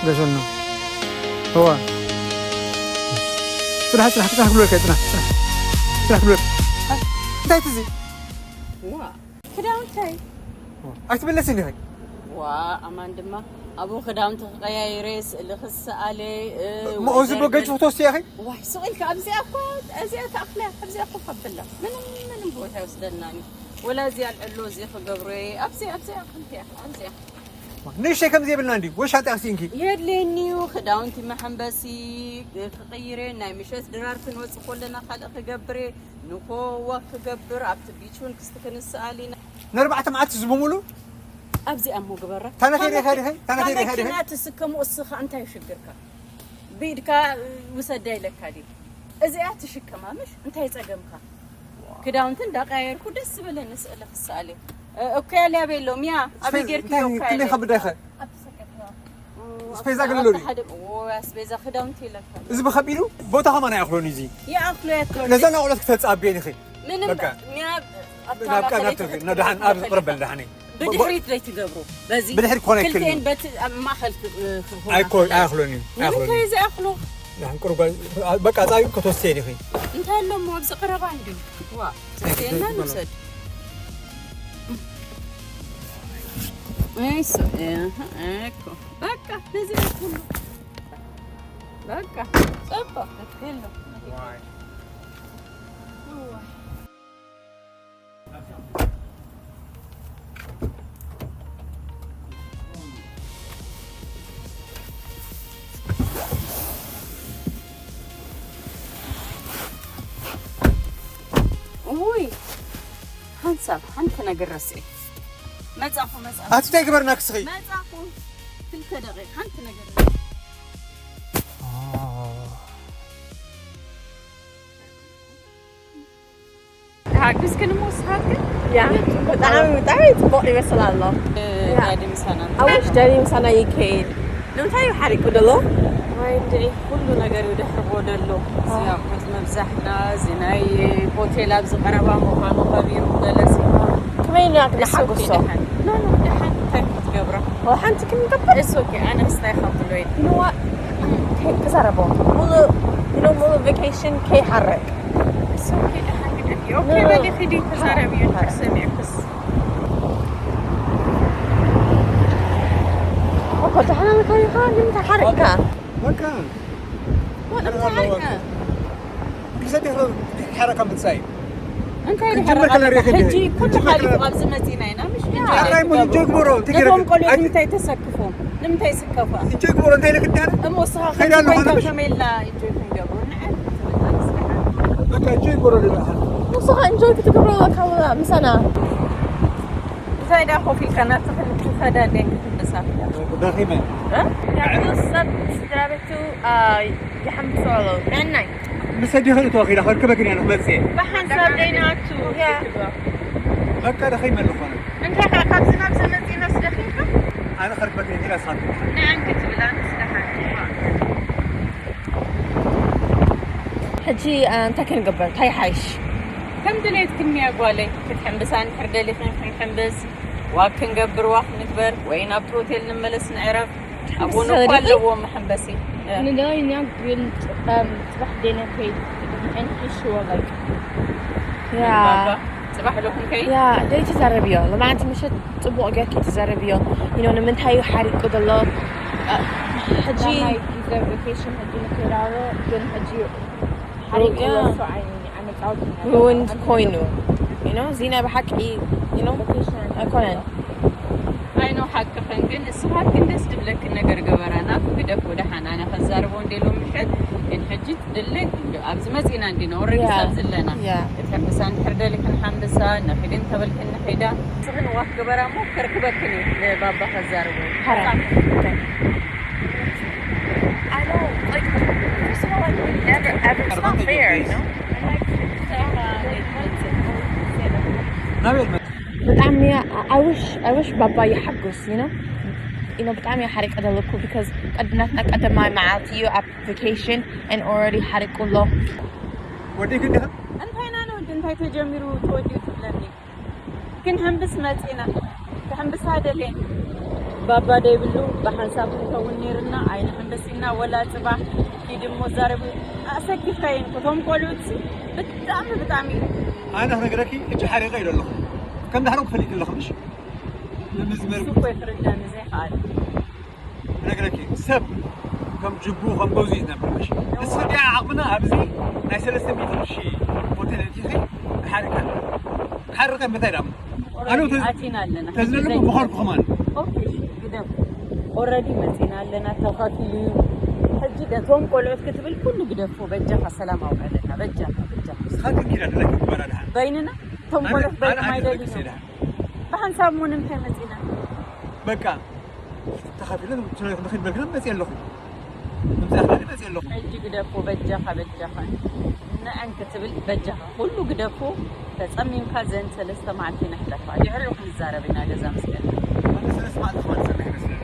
ገሸኖ እዋ ስራሕ ስራሕ ስራሕ ክብለልካ ስራሕ ስራሕ ስራሕ ክብለል እንታይ ትዚ ዋ ክዳውንተይ ኣይትበለስን ኢኺ ዋ ኣማን ድማ ኣብኡ ክዳውንቲ ክቀያይረ ስእሊ ክሰኣለ መዚ በገጅ ክትወስድ ኢኺ ዋይ ስቕ ኢልካ ኣብዚኣ እኮ እዚኣ ተኣኽለ ኣብዚኣ እኮ ከብላ ምንም ምንም ቦታ ይወስደናኒ ወላ እዚኣ ኣልዕሎ እዚ ክገብሮ እየ ኣብዚ ኣብዚኣ ከምቲያ ኣብዚኣ ንእሽተይ ከም ዘይብልና እንዲ ወይ ሻንጣ ክሲንኪ የድልየኒ እዩ ክዳውንቲ መሐንበሲ ክቅይር እየ ናይ ምሸት ድራር ክንወፅ ከለና ካልእ ክገብር እየ ንኮ ዋክ ክገብር ኣብቲ ቢች እውን ክስቲ ክንስኣል ኢና ነርባዕተ መዓልቲ ዝብሙሉ ኣብዚኣ እሞ ግበራ ታነኸይ ሪኻ ዲኸ ታነኸይ ሪኻ ዲኸ መኪና ትስከሙ እስኻ እንታይ ሽግርካ ብኢድካ ውሰዳ ኢለካ ድዩ እዚኣ ትሽከማ ምሽ እንታይ ፀገምካ ክዳውንቲ እንዳቀያየርኩ ደስ ዝበለኒ ስእሊ ክሰኣል እየ እኮ ያልያ ቤሎ ሚያ ኣበይ ጌርክዮ ክንደይ ከብዳኸ ስፔዛ ገለሎ ድዩ ኣስቤዛ ክዳውንቲ ኢለካ እዚ ብኸቢዱ ቦታ ከማን ኣይኣኽሎን እዩ እዚ ይኣኽሎ ያትሎ ነዛ ናቑለት ክተፃብየን ኢኺ ምንም በቃ። ሚያ ኣብታ ናብቃ ማእኸለይ ናብቲ ክትከተል ናድሓን ኣብ ትኽእል ቅርበል ኢኻ። ዳሕነይ ብድሕሪት ዘይትገብሮ በዚ ብድሕሪት ክኾነ ይክእል ክልቲኤን እዩ። በቲ ኣብ ማእኸል ክ- ክኾና ኣይኮ ከለዋ። ኣይኣኽሎን እዩ ኣይኣኽሎን ንምንታይ እዩ እዚ ኣኽሎ ዳሕን ቅርጓ በቃ ፃብዩ ከተወስየን ኢኺ እንታይ ኣለሞ ኣብዚ ቀረባ እንዲ ዋ ዘፍትየና ንውሰድ እሱ እኮ በቃ ነዚ ኩሉ በቃ ጸባ ክትከሎ ውይ ሓንሳብ ሓንቲ ነገር ረስኤ መጻኹ መጻኹ ኣቲ እንታይ ግበርና ክስኺ መጻኹ ክልተ ደቂቕ ሓንቲ ነገር ተሓጒስክን እሞ ስኻትክን ያ ብጣዕሚ ብጣዕሚ ፅቡቅ ይመስል ኣሎ ዳዲ ምሳና ኣወሽ ዳኒ ምሳና ይከይድ ንምንታይ እዩ ሓሪቁ ደሎ ወይ እንደ ኩሉ ነገር እዩ ደሕርቦ ደሎ እዚ ኣቑሑት መብዛሕና እዚ ናይ ሆቴል ኣብዚ ቀረባ ምዃኑ ከቢሩ ገለሲ ከመይ ኢና ክንሓጎሶ ደሓን እንታይ ክትገብራ ሓንቲ ክንገብር እስ ኦኬ ኣነ ክስታይ ካብ ብሎ ይንዋ ክዛረቦ ሙሉእ ሙሉእ ቫኬሽን ከይሓረቅ በሊ ኺዲ ተዛረብዮ ሰሚዕኩስ እኮ ተሓናንካ ኢኻ ንምንታይ ሓረቅካ በቃ ንምንታይ ሓሪቅካ ክሰዲ ሓረካ ምጻይ እንታይ ክንጅምር ከለና ርኢኺ ሕጂ እንዲህ። ኩሉ ክንጅምር ሓሊፉ ከለና- ኣብዚ መፂና ኢና ምሽ ኣራይ ሞ እንጆይ ግበሮ ትግረ ነቶም ቆልዑት ንምንታይ ተሰክፎም ንምንታይ ስከፋ እንጆይ ግበሮ እንታይ ለክ እንዲህ እሞ እስኻ ከይዳ ኣለኹ ከይዳ ኣነ። ከመይ ኢልና እንጆይ ክንገብሮ ንዓይ በቃ እንጆይ ግበሮ ልበሃል ንስኻ እንጆይ ክትገብሮ ኣለካ ምሳና እንታይ ደኣ ኮፍ ኢልካ ናትኽን ክኸዳ እንዴ ክትምልሳ? ደኺመ። እ? ያዕቆብ ሰብ ስድራ ቤቱ፣ አ፣ ይሓምሶ ኣሎ። ንዕናይ። ምስ ኣዴኺ እቶ ኣኺላ ከርከበክን እያ ንኽመጽእ። ብሓንሳብ ደይናቱ። ያ። በቃ ደኺመ ኣለኹ ኣነ። እንታይ ኸ ካብዚ ናብዚ መጺእና ስደኺምካ? ኣነ ከርከበክን እያ ኢላ ሳት። ንዓን ክትብል ኣንስ ደሓን። ሕጂ፣ አ፣ እንታይ ክንገብር? እንታይ ይሓይሽ? ከም ድሌትክን እያ ጓለይ። ክትሕምብሳ እንድሕር ደሊኽን ክንሕምብስ፣ ዋክ ክንገብር ዋክ ንግበር፣ ወይ ናብቲ ሆቴል ንመለስ ንዕረፍ። ኣብኡ እኮ ኣለዎ መሐንበሲ። ንዳይና ግን፣ እም፣ ጽባሕ ደይና ከይድ እንሕሽዎ፣ like። ያ። ባባ፣ ጽባሕ ዶ ክንከይድ? ያ፣ ደይ ትዛረብዮ። ሎማዓንቲ ምሸት ጽቡቕ ጌርኪ ትዛረብዮ። You know፣ ንምንታይ እዩ ሓሪቁ ዘሎ? እ፣ ሕጂ ናይ ጊዜ ቫኬሽን ሕጂ ንክራሮ፣ ግን ሕጂ ሓሪቁ ያ። ወሶ ዓይኒ ኣመጻውቲ ruined ኮይኑ። You know፣ እዚ ናይ ብሓቂ፣ you know፣ ቫኬሽን ኣይኮነን። ኣይኖ ሓቅኽን፣ ግን እስኻትክን ደስ ዝብለክን ነገር ገበራ። ናቱ ግደፎ ደሓን፣ ኣነ ከዛርቦ እንዴ ሎም ምሸት፣ ግን ሕጂ ድሌት እንዶ ኣብዚ መጺና እንዲና፣ already ያ። ሰብ ዝለና። ያ። ክትሕምብሳ እንድሕር ደሊኽን ሓምብሳ፣ ንኺድን ተበልክን ንኺዳ። ንስኽን ዋክ ግበራ እሞ ከርክበክን እዩ ንባባ ከዛርቦ። ሓራ። I know, like, first of all, I would never, ever, it's not fair, you know? ናበይ? ብጣዕሚ እያ፣ I wish, I wish ባባ ይሓጉስ፣ you know? You know፣ ብጣዕሚ እያ ሓሪቀ ዘለኩ፣ because ቀድ-፣ ናትና ቀዳማይ መዓልቲ እዩ ኣብ ቫኬሽን and already ሓሪቁ ኣሎ። ወዲእኪ እንዲኻ? እንታይ ኢና ንወዲ፣ እንታይ ተጀሚሩ ተወዲኡ ትብለኒ? ክንሕምብስ መጺና። ክሕምብሳ ደልየ። ባባ ደይብሉ ብሓንሳብ ክንከውን ነይርና፣ ኣይንሕምብስ ኢልና፣ ወላ ጽባሕ ኪድ እሞ ዛረቡ። ኣሰኪፍካየን እኮ፣ እቶም ቆልዑትሲ ብጣዕሚ፣ ብጣዕሚ። ኣነ ክነግረኪ፣ ሕጂ ሓሪቐ ኢለ ኣለኹ። ከም ዳሕሮም ክፈልጥ ኣለኹ፣ ምሽ? ንምዝመር እሱ እኮ ይፍርደኒ ዘይከኣል። እነግረኪ፣ ሰብ ከም ጅቡ፣ ከም ገዙ እዩ ዝነብር። እሺ፣ ንስኺ ዲኣ ዓቕምና ኣብዚ ናይ ሰለስተ ሚእቲ ቅርሺ ሆቴል ኣቲኺ፣ ክሓርካ። ክሓርካ ምንታይ ደኣ? ኣነ ተዝ-፣ ኣቲና ኣለና። ተዝለሉ ምዃንኩ ከማን። ኦኬ፣ እሺ፣ ግደፍ። ኦልሬዲ መጺና ኣለና፣ ተኸፊሉ እዩ። ሕጂ ነቶም ቆልዑት ክትብል ኩሉ ግደፎ፣ በጃኻ ሰላም ኣውዕለና፣ በጃኻ፣ በጃኻ። ንስኻ ግን ኪዳ ደላኪ ግበራ ደሓን። በይንና፣ እቶም ኣነ፣ ቆልዑት በይኖም ኣነ፣ ኣነ ኣይደልዩን እዮም። ብሓንሳብ እሞ ንምንታይ መጺና? በቃ፣ ተኻፊለ ንኽድ በልክና መጽእ ኣለኹ። ምምጻእ ክዳን መጽእ ኣለኹ። ሕጂ ግደፎ፣ በጃኻ፣ በጃኻ። ንዐን ክትብል በጃኻ። ኩሉ ግደፎ፣ ተጸሚምካ ዘን ሰለስተ መዓልቲ ነሕለፋ። ድሕሪኡ ክንዛረብ ኢና ገዛ ምስ ገዛ። ኣነ ሰለስተ መዓልቲ ክመጽእ ኣይመስለኒ።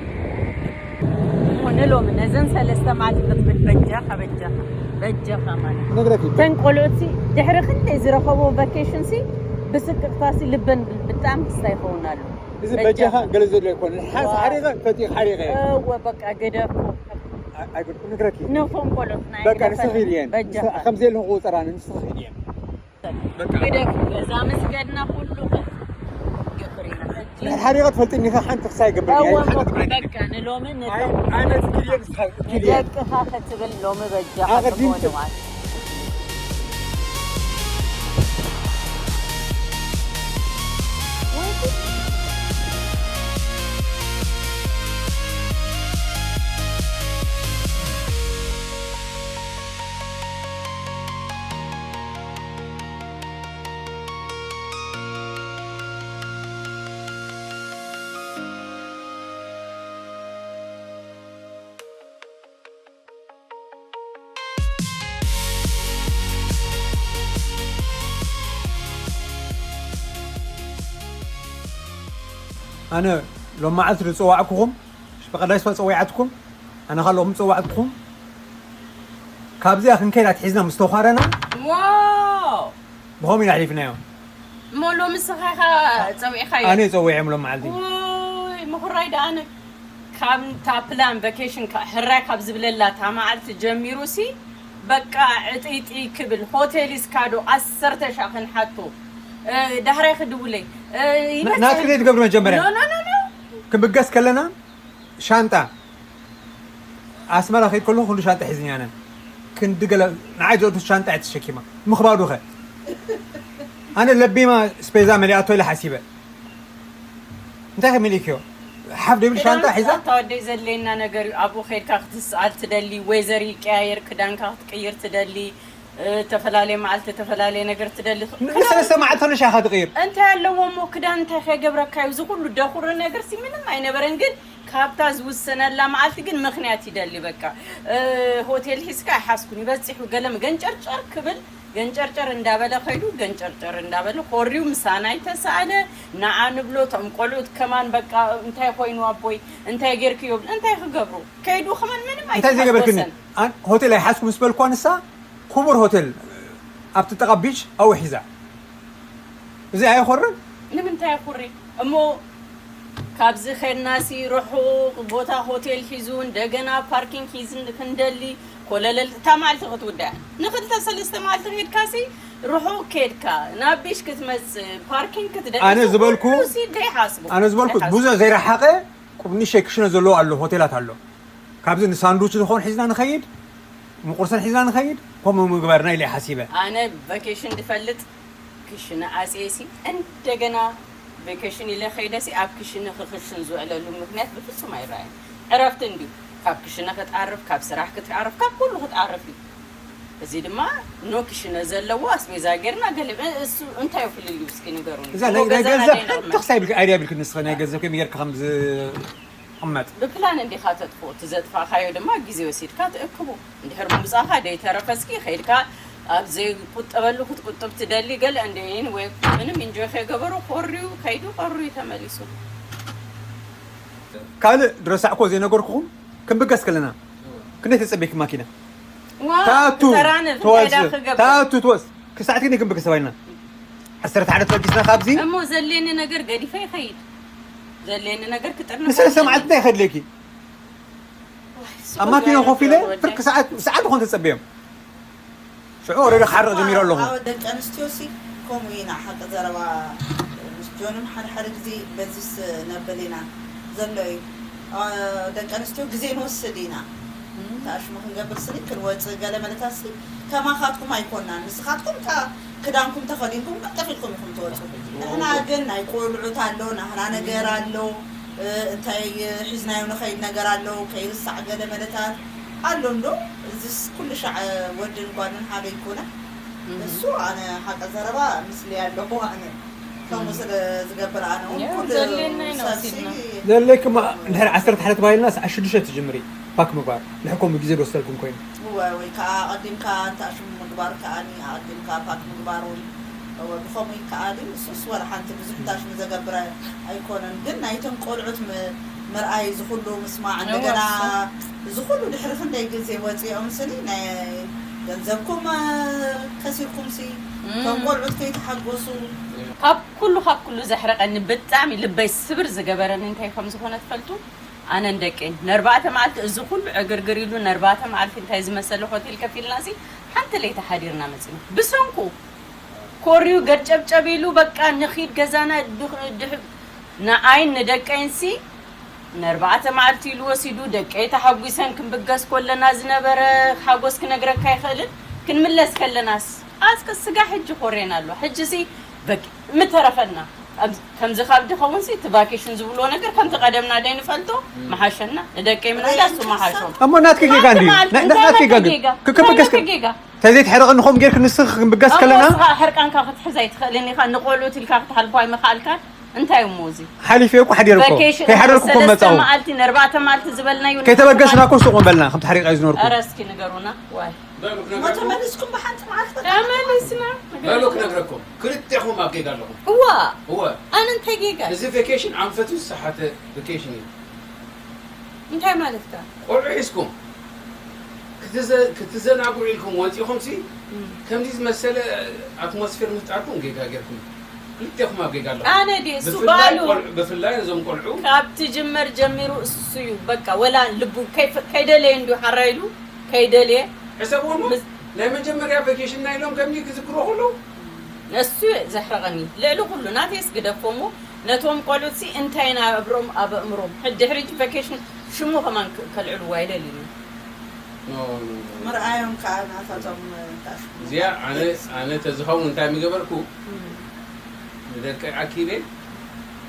እሞ ንሎሚ ነዘን ሰለስተ መዓልቲ ክትብል በጃኻ፣ በጃኻ፣ በጃኻ ማለት። ነግረኪ። ተን ቆልዑትሲ ድሕሪ ክንደይ ዝረኸብዎ ቫኬሽንሲ ብስቅቕታሲ ልበን ብጣዕሚ ክስታ ይኸውን ኣሎ። እዚ በጃኻ። በጃኻ ገለ ዘሎ ኣይኮነን። ሓስ-፣ ዋው። ሓሪቐ፣ ፈቲኽ ሓሪቐ። እወ፣ በቃ ግደፎ። ኣይ-፣ ኣይግድ-፣ ነግረኪ። ነቶም ቆልዑት ናይ በቃ ግደፈ ንስኺ ኢድየን። በጃኻ። ንስኺ ከም ዘለኹ ቁጽራን ንስኺ ኢድየን። በቃ። ግደፍ፣ ገዛ ምስ ገድና ኩሉ ኸ-፣ ግብር ኢና ሕጂ። ናይ ሓሪቐ ትፈልጥኒ ኢኻ፣ ሓንቲ ክሳይ ግብር እወ፣ እያ፣ ሓንቲ ግብር እያ። በቃ ንሎሚ ንተ-፣ ኣይ፣ ኣነ ትክልየ ንስኻ ትክልየ። ንደቅኻ ክትብል ሎሚ በጃኻ ኣቐዲምኪ። ትኾኑ ማለት። ኣነ ሎም መዓልቲ ዝጸዋዕኩኹም፣ ብቐዳይ ስዋ ጸዊዓትኩም፣ ኣነ ኻልኦም ጸዋዕኩኹም። ካብዚኣ ክንከይድ ኣትሒዝና ምስ ተዃረና፣ ዎ! ብኸምኡ ኢና ኣሕሊፍናዮ። እሞ ሎሚ ንስኻ ኢኻ ጸዊዕካዮ? ኣነ ጸዊዐ ሎም መዓልቲ። ውይ፣ ምኹራይ ደኣ ኣነ ካብ እታ ፕላን ቫኬሽን ካ-፣ ሕራይ ካብ ዝብለላ እታ መዓልቲ ጀሚሩ ሲ፣ በቃ ዕጥይጥይ ክብል፣ ሆቴል እስካዶ ዓሰርተ ሻዕ ክንሓቶ፣ እ፣ ዳሕራይ ክድውለይ፣ እ፣ ና-፣ ይመጽእ። ናትኪ ዘይትገብሪ መጀመርያ። ኖ፣ ኖ፣ ኖ፣ ኖ። ክብገስ ከለና ሻንጣ ኣስመራ ከይድ ከለኹ ኩሉ ሻንጣ ሒዝኒ ኣነ። ክንዲ ገለ ንዓይ ዘእቱ ሻንጣ እየ ተሸኪማ። ምኽባዱ ኸ? ኣነ ለቢማ ስፔዛ መሊኣቶ ኢለ ሓሲበ። እንታይ ከ መሊእክዮ? ሓፍ ደብል ሻንጣ ክዳን ሒዛ? እታ ወደይ ዘድልየና ነገር እዩ። ኣብኡ ከይድካ ክትስኣል ትደሊ፣ ዌዘር ይቀያየር፣ ክዳንካ ክትቅይር ትደሊ። እ፣ ተፈላለየ መዓልቲ ተፈላለየ ነገር ትደሊ ክ-፣ ንሰለስተ መዓልቲ ኾነ ሻኻ ትቕይር። እንታይ ኣለዎ እሞ ክዳን እንታይ ከገብረካ እዩ? እዚ ኩሉ ደኹሪ ነገር ሲ ምንም ኣይነበረን፣ ግን ካብታ ዝውሰነላ መዓልቲ ግን ምኽንያት ይደሊ። በቃ፣ እ፣ ሆቴል ሒዝካ ኣይሓዝኩን ይበፂሑ ገለም ገንጨርጨር ክብል ገንጨርጨር እንዳበለ ከይዱ ገንጨርጨር እንዳበለ ኮሪው ምሳና ይተሳኣለ። ንዓ ንብሎ እቶም ቆልዑት ከማን በቃ እንታይ ኮይኑ ኣቦይ እንታይ ጌርክዮ ብል እንታይ ክገብሩ ከይዱ ከማን ምንም እንታይ ዘይገበርክኒ? ኣይተሓጎሰን። ኣን-፣ ሆቴል ኣይሓዝኩ ምስ በልኳ ንሳ ክቡር ሆቴል ኣብቲ ጥቓ ቢች ኣብኡ ሒዛ። እዚ ኣየኾርን? ንምንታይ ኩሪ እሞ ካብዚ ኸድናሲ ርሑቕ ቦታ ሆቴል ሒዙ እንደገና ፓርኪንግ ሒዝ ክንደሊ ኮለለል እታ መዓልቲ ክትውዳእ ንክልተ ሰለስተ መዓልቲ ከድካሲ ርሑቕ ከድካ ናብ ቢሽ ክትመጽእ ፓርኪንግ ክትደሊ ኣነ ዝበልኩ ደይሓስቡ ኣነ ዝበልኩ ብዙሕ ዘይረሓቐ ቁብኒ ሸክሽነ ዘለዎ ኣሎ ሆቴላት ኣሎ። ካብዚ ንሳንዱች ዝኾን ሒዝና ንኸይድ፣ ንቁርሰን ሒዝና ንኸይድ፣ ከምኡ ምግባርና ኢለ ሓሲበ። ኣነ ቫኬሽን ድፈልጥ ክሽነ ኣፅየሲ እንደገና ቬኬሽን ኢለ ከይደሲ ኣብ ክሽነ ክክሽን ዝውዕለሉ ምክንያት ብፍጹም ኣይረኣየን። ዕረፍቲ እንድዩ ካብ ክሽነ ክትዓርፍ፣ ካብ ስራሕ ክትዓርፍ፣ ካብ ኩሉ ክትዓርፍ እዩ። እዚ ድማ ኖ ክሽነ ዘለዎ ኣስቤዛ ጌርና ገለ እሱ እንታይ እዩ ፍልልዩ እስኪ ንገሩኒ። እዛ ናይ እሞ ናይ ገዛና ገንዘብ ደይነቕመጥ። ሕንጥቕ ሳይብል ኣይዳ ይብልክ ንስኸ ናይ ገንዘብ ከመይ ጌርካ ከም ዝቕመጥ ብፕላን እንዲኻ ተጥፍኦ፣ እቲ ዘጥፋእካዮ ድማ ግዜ ወሲድካ ትእክቦ። እንድሕር ብሙጻኻ ደይተረፈ እስኪ ከይድካ ኣብ ዘይቁጠበሉ ክትቁጥብ ትደሊ ገለ እንደ ወይ ምንም ኢንጆይ ከይገበሩ ኮርዩ ከይዱ ቀሩ እዩ ተመሊሱ። ካልእ ድረሳዕኮ ዘይነገርኩኹም ክንብገስ ከለና ክንደይ ተጸበይክ ማኪና ዋው፣ ታቱ ተራንፍ እንታይ ትወጽእ ዳ ክገብር? ታቱ ትወጽእ ክሳዕት ግን ክንብገስ ተባይልና ዓሰርተ ሓደ ተበጊስና ካብዚ እሞ ዘሌኒ ነገር ገዲፈ ይኸይድ። ዘሌኒ ነገር ክጥርንፍ ንሰለስተ ኣለኒ። መዓልቲ እንታይ ይኸድለኪ ዋይ፣ ኣብ ማኪና ኮፍ ኢለ ወደ- ፍርቂ ሰዓት ሰዓት ዝኾን ተጸበዮም ሽዑ ወረደ ክሓርቕ ጀሚሩ ኣለኹ ኣዎ፣ ደቂ ኣንስትዮ ሲ ከምኡ ኢና። ሓቂ ዘረባ ምስ ጆንም ሓደ ሓደ ግዜ በዚስ ነብል ኢና ዘሎ እዩ። ኣዎ፣ ደቂ ኣንስትዮ ግዜ ንወስድ ኢና። ተኣሽሙ ክንገብር ስኒ ክንወፅእ ገለ መለታት ሲ ከማኻትኩም ኣይኮናን። ንስኻትኩም እታ ክዳንኩም ተኸዲንኩም ቀልጠፍ ኢልኩም ኢኹም ትወፁ። ንሕና ግን ናይ ቆልዑት ኣሎ፣ ናህና ነገር ኣሎ፣ እ፣ እንታይ ሒዝናዮ ንኸይድ ነገር ኣሎ፣ ከይርሳዕ ገለ መለታት ኣሎ እንዶ። እዚስ ኩሉ ሻዕ ወድን ጓልን ሃበይ ኮነ። እሱ ኣነ ሓቂ ዘረባ ምስሊ ኣለኹ ኣነ ከምኡ ስለ ዝገብር ኣነ እውን ያው ኩሉ ዘድልየና ኢና ሰብሲ ወሲድና። ዘለክማ እንድሕር ዓሰርተ ሓደ ተባሂልና ሰዓት ሽዱሽተ ትጅምሪ ፓክ ምግባር ንሕኮም ግዜ ዶ ወሰድኩም ኮይኑ እወ፣ ወይ ከዓ ኣቐዲምካ እንታሽሙ ምግባር ከኣኒ ኣቐዲምካ ፓክ ምግባር እውን እወ፣ ብኸምኡ ይከኣል እዩ። ንሱስ ወላ ሓንቲ ብዙሕ ታሽሙ ዘገብረ ኣይኮነን፣ ግን ናይቶም ቆልዑት ም- ምርኣይ ዝኹሉ ምስማዕ እንደገና እወ። ዝኹሉ ድሕሪ ክንደይ ግዜ ወፂኦም ስኒ ናይ ገንዘብኩም እ፣ ከሲርኩም ሲ እም። እቶም ቆልዑት ከይተሓጎሱ ካብ ኩሉ ካብ ኩሉ ዘሕረቀኒ ብጣዕሚ ልበይ ስብር ዝገበረኒ እንታይ ከም ዝኾነ ትፈልጡ? ኣነን ደቀይን ነርባዕተ መዓልቲ እዚ ኩሉ ዕግርግር ኢሉ ነርባዕተ መዓልቲ እንታይ ዝመሰለ ሆቴል ከፊልና ሲ ሓንቲ ለይቲ ሓዲርና መፂና ብሰንኩ ኮሪዩ ገጨብጨብ ኢሉ በቃ ንኺድ ገዛና ድኽ- ድሕ- ንዓይን ንደቀይን ሲ ነርባዕተ መዓልቲ ኢሉ ወሲዱ ደቀይ ተሓጒሰን ክንብገስ ኮለና ዝነበረ ሓጎስ ክነግረካ ይኽእልን ክንምለስ ከለናስ ኣስከ ስጋ ሕጂ ኮሬና ኣሎ ሕጂ ሲ በቂ ምተረፈና ኣብ- ከምዚ ካብ ድኸውን ሲ እቲ ቫኬሽን ዝብልዎ ነገር ከምቲ ቀደምና ደይ ንፈልጦ መሓሸና ንደቀይ ምንዳሱ መሓሾም እሞ ናትኪ ጌጋ እንድዩ መዓልቲ ና- ና- እንታይ ናትኪ ጌጋ ናትኪ እንድዩ ጌጋ? ክክብገስ እንታይ ናትኪ ጌጋ? ተዘይ ትሕረቐ ንኹም ጌርክ ንስኽ ክንብገስ ከለና እሞ ስኻ ሕርቃንካ ክትሕዝ ኣይትኽእልን ኢኻ ንቆልዑት ኢልካ ክትሓልፎ ኣይምኽኣልካን እንታይ እሞ እዚ ሓሊፈ እኮ ሓዲረ እኮ ቨኬሽን ከይሓደርኩ እኮ ሰለስተ መጻው መዓልቲ ነርባዕተ መዓልቲ ዝበልናዩ ከይተበገስና እኮ ሱቕ በልና ከምቲ ሓሪቕ እዩ ዝነበርኩ ኧረ እስኪ ንገሩና ዋይ እሞ ተመሊስኩም ብሓንቲ መዓልቲ ተመሊስና በሉ ክነግረኩም ክልቴኹም ኣብ ጌጋ ኣለኹም እዋ እወ ኣነ እንታይ ጌጋ እዚ ቬኬሽን ኣንፈቱ ዝሰሓተ ቬኬሽን እዩ እንታይ ማለትካ ቆልዑ ሒዝኩም ክትዘ- ክትዘናግዑ ኢልኩም ወፂኹም ሲ ከምዚ ዝመሰለ ኣትሞስፌር ምፍጣርኩም ጌጋ ጌርኩም ክልቴኹም ኣብ ጌጋ ኣለኹም ኣነ ድየ እሱ ብፍላይ ባሉ ቆልዑ- ብፍላይ እዞም ቆልዑ ካብ ትጅመር ጀሚሩ እሱ እዩ በቃ ወላ ልቡ ከይፈ- ከይደለየ እንዲሁ ሓራይሉ ከይደልየ ሕሰብዎ እሞ ምስ- ናይ መጀመርያ ቬኬሽንና ኢሎም ከምዚ ክዝክሮ ከለዉ እሱ ዘሕረቐኒ ልዕሊ ኩሉ ናተይስ ግደፎ እሞ ነቶም ቆልዑትሲ እንታይ ኢና ኣብሮም ኣብ ኣእምሮም ሕጂ ድሕሪ ጂ ቫኬሽን ሽሙ ከማን ከ- ከልዕልዎ ኣይደልዩን ምርኣዮም ከዓ ናታቶም ታሽሙ እዚኣ ኣነ ኣነ ተዝኸውን እንታይ ምገበርኩ ንደቀይ ዓኪበ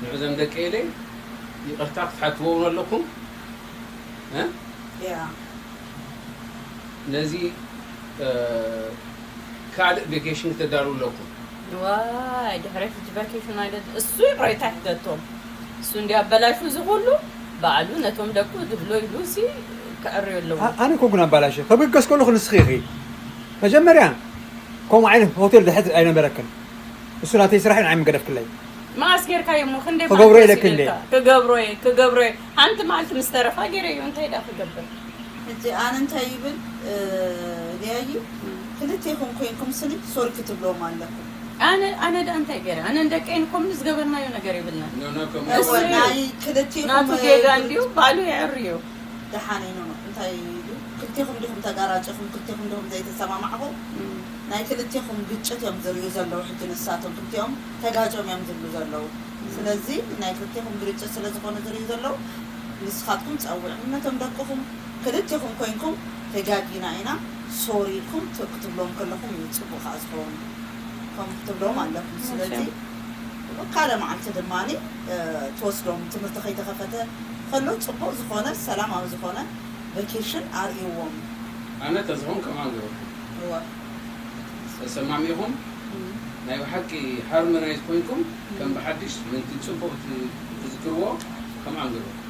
ንዕዞም ደቀ ኢለ ይቕርታ ክትሓትዎ እውን ኣለኩም እ? ያ ነዚ እ፣ ካልእ ቬኬሽን ክተዳልዉ ኣለኩም። ዋይ ድሕሪ ሕጂ ቫኬሽን ኣይደ እሱ ይቕሬታ ይሕተቶም። እሱ እንዲ ኣበላሹ እዚ ኩሉ ባዕሉ ነቶም ደቁ ዝብሎ ኢሉ ሲ ክዕርዩ ኣለዎ። ኣነ ኮንኩን ኣባላሽ ከብገስ ከለኹ ንስኺ ኢኺ መጀመርያ ከምኡ ዓይነት ሆቴል ድሕት ኣይነበረክን። እሱ ናተይ ስራሕ እዩ ንዓይ ምገደፍክለይ። መዓስ ጌርካዮ እሞ ክንደይ ክገብሮ መዓልቲ ኢለኪ እንዴ? ወሲደልካ? ክገብሮ እየ ክገብሮ እየ። ሓንቲ መዓልቲ ምስ ተረፋ ገይረዮ እንታይ ዳ ክገብር? ሕጂ ኣነ እንታይ ይብል እ፣ ሊያዩ ክልቴኹም ኮይንኩም ስኒ ሶሪ ክትብለዎም ኣለኩም። ኣነ ኣነ ዳ እንታይ ገይረ? ኣነ ንደቀይን ኮምኒ ዝገበርናዮ ነገር የብልና። ኖ ኖ ከም እሱ እወ እዩ። ናይ ክልቴኹም ናቱ ጌጋ እንዲዩ ባዕሉ የዕርዮ። ደሓን እዩ ኖ እንታይ ኢሉ ክልቴኹም ዲኹም ተጋራጨኹም ክልቴኹም ዲኹም ዘይተሰማማዕኹም ናይ ክልቴኹም ግጭት እዮም ዝርእዩ ዘለዉ ሕጂ ንሳቶም ክልቲኦም ተጋጭዮም እዮም ዝብሉ ዘለዉ ስለዚ ናይ ክልቴኹም ግርጭት ስለ ዝኾነ ዝርእዩ ዘለዉ ንስኻትኩም ጸውዕኩም ነቶም ደቅኹም ክልቴኹም ኮይንኩም ተጋጊና ኢና ሶሪ ኢልኩም ት- ክትብሎም ከለኹም እዩ ጽቡቕ ከዓ ዝኸውን ከም ክትብሎም ኣለኩም ስለዚ ካልእ መዓልቲ ድማ ትወስዶም ትምህርቲ ከይተኸፈተ ከሎ ጽቡቕ ዝኾነ ሰላማዊ ዝኾነ ቨኬሽን ኣርእይዎም ኣነ ተዝኾን ከምኣ ገበርኩም እወ ተሰማሚኹም ናይ ብሓቂ ሃርመናይዝ ኮይንኩም ከም ብሓድሽ ምንቲ ጽቡቕ ትዝክርዎ ከምኣ ገበርኩም